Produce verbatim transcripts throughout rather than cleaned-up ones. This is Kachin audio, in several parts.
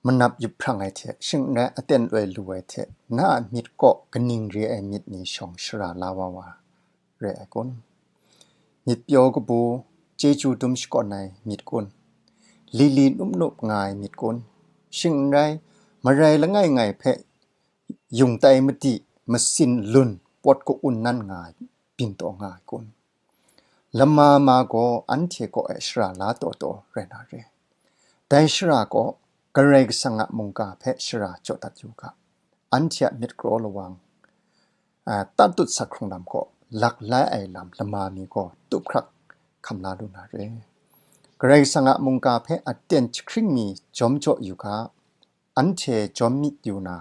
manap yup hprang ai hte, shing n rai aten loi lu ai hte, na a myit kaw kaning re ai myit ni shawng shara la wa wa rai ai kun? Myit pyaw kabu, chyeju dum shakawn ai myit kun? Li li nup nup nga ai myit kun? Shing n rai, marai langai ngai hpe yung tai madi, masin lun pawt ka-un nan nga ai byin taw nga ai kun? Lama ma gaw anhte kaw e shara la taw taw rai na re. Dai shara gaw Karai Kasang a mungga hpe shara jaw dat yu ga. Anhte a myit kraw lawang, a, tatut sak hkrung lam kaw lak lai ai lam lama mi gaw tup hkrak hkam la lu na re. Karai Kasang a mungga hpe aten jahkring mi jawm jaw yu ga. Anhte jawm myit yu na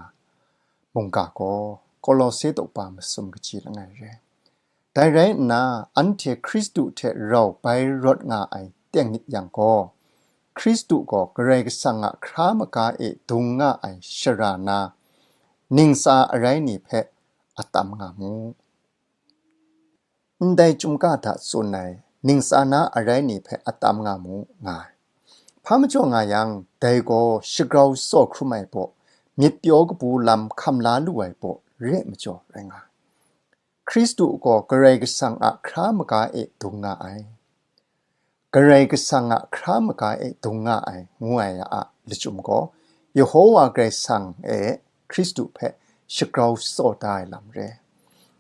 mungga gaw Kolose daw kaba masum kaji langai re. Dai rai nna, anhte Hkristu hte rau bai rawt nga ai teng myit yang gaw, Hkristu gaw Karai Kasang a hkra maga e dung nga ai shara na, ningsa arai ni hpe atam nga mu. Ndai chyum ga hta tsun ai, ningsa na arai ni hpe atam nga mu, nga ai. Hpa majaw nga yang, dai gaw shagrau shatsawt hkrum ai baw, myit pyaw kabu lam hkam la lu ai baw re ai majaw rai nga ai. Hkristu gaw Karai Kasang a hkra maga e dung nga ai. Karai Kasang a hkra maga e dung nga ai, ngu ai a lachyum gaw, Yehowa Karai Kasang e Hkristu hpe shagrau shatsawt da ai lam re.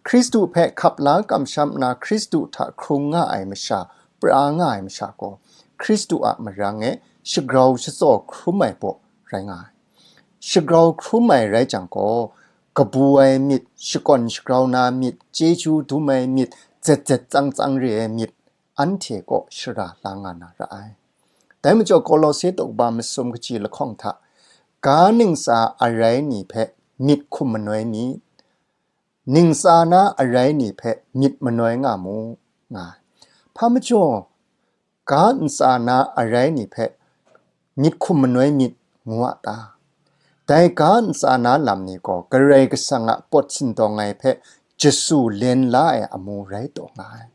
Hkristu hpe hkap la kamsham nna Hkristu hta hkrung nga ai masha, pra nga ai masha gaw, Hkristu a marang e shagrau shatsawt hkrum ai baw rai nga ai. Shagrau hkrum ai rai jang gaw, kabu ai myit, shakawn shagrau na myit, chyeju dum ai myit, zet zet tsang tsang re ai myit, anhte kaw shara la nga na ra ai. Dai majaw Kolose daw kaba masum kaji lahkawng hta, ga ningsa arai ni hpe myit hkum manoi myit, ningsa na arai ni hpe myit manoi nga mu, nga ai. Hpa majaw, ga ntsa na arai ni hpe myit hkum manoi myit ngu a ta? Dai ga ntsa na lam ni gaw Karai Kasang a pawt sindawng ai hpe jasu len la ai amu rai taw nga ai.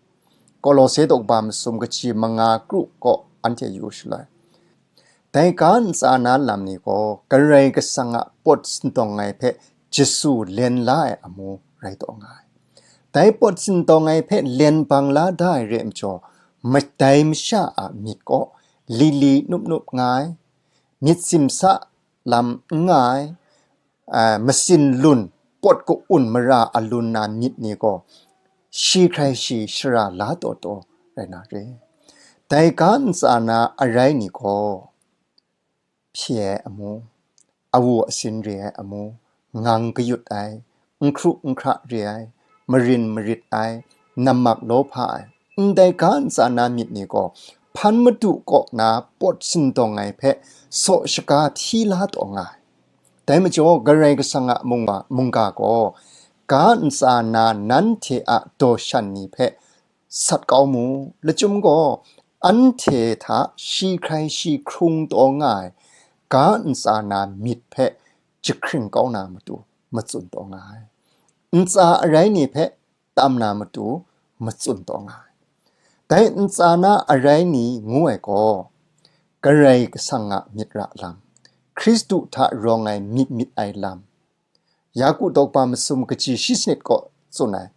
Kolose daw kaba masum kaji manga kru kaw anhte yu shaloi. Dai ga ntsa na lam ni gaw Karai Kasang a pawt sindawng ai hpe jasu len la ai amu rai taw nga ai. Dai pawt sindawng ai hpe len bang la da ai re ai majaw, ma-, dai masha a myit gaw li li nup nup nga ai, myit simsa lam n nga ai, a, masin lun pawt ka-un mara alun na myit ni gaw, shi hkrai shi shara la taw taw rai na re. Dai ga ntsa na arai ni gaw, hpye ai amu, awu asin re ai amu, ngang kayut ai, n hkru n hkra re ai, marin marit ai, nammak lawhpa ai, ndai ga ntsa na myit ni gaw, hpan madu kaw na pawt sindawng ai hpe saw shaga hti la taw nga ai. Dai majaw, Karai Kasang a mungga, mungga gaw, ga ntsa na nanhte a daw shan ni hpe sat kau mu, lachyum gaw, anhte hta shi hkrai shi hkrung taw nga ai, ga ntsa na myit hpe jahkring kau na matu matsun taw nga ai. Ntsa arai ni hpe tam na matu matsun taw nga ai. Dai ntsa na arai ni ngu ai gaw, Karai Kasang a myit ra lam, Hkristu hta rawng ai myit myit ai lam, Yaku daw kaba masum kaji shi sanit kaw tsun ai,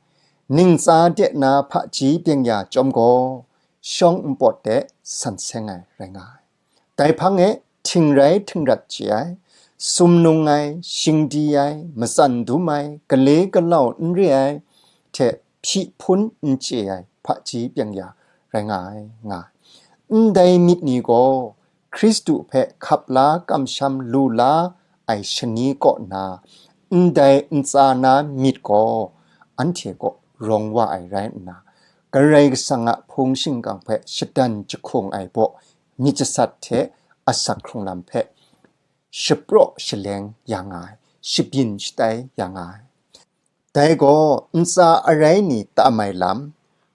ningsa de na hpaji byeng ya chyawm gaw, shawng npawt de san seng ai rai nga ai. Dai hpang e htingrai htingrat chye ai, sumnung ai, shingdi ai, matsan dum ai, gale galau n re ai, hte hpyi hpun n chye ai hpaji byeng ya rai nga ai, nga ai. Ndai myit ni gaw Hkristu hpe hkap la kamsham lu la ai shani kaw na, ndai ntsa na myit gaw anhte kaw rawng wa ai rai nna, Karai Kasang a hpung shingkang hpe shadan jahkung ai baw myit jasat hte asak hkrung lam hpe shapraw shaleng ya nga ai, shabyin shatai ya nga ai. Dai gaw ntsa arai ni tam ai lam,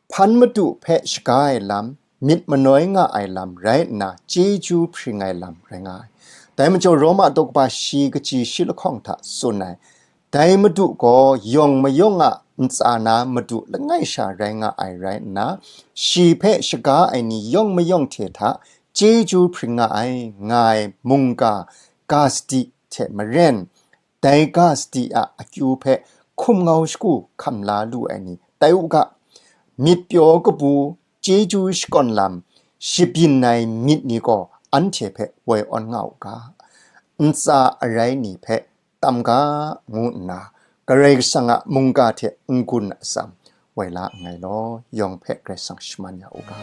hpan madu hpe shaga ai lam, myit manoi nga ai lam rai nna, chyeju hpring ai lam rai nga ai. Dai majaw, Roma daw kaba shi kaji shi lahkawng hta tsun ai, dai Madu gaw yawng mayawng a ntsa na Madu langai sha rai nga ai rai nna, shi hpe shaga ai ni yawng mayawng hte hta chyeju hpring nga ai, nga ai mungga ga sadi hte maren, dai ga sadi a akyu hpe hkum ngau shagu hkam la lu ai ni tai u ga, myit pyaw kabu, chyeju shakawn lam, shabyin ai myit ni gaw anhte hpe woi awn nga u ga, ntsa arai ni hpe tam ga, ngu nna, Karai Kasang a mungga hte n-gun atsam woi la nngai law, yawng hpe Karai Kasang shaman ya u ga.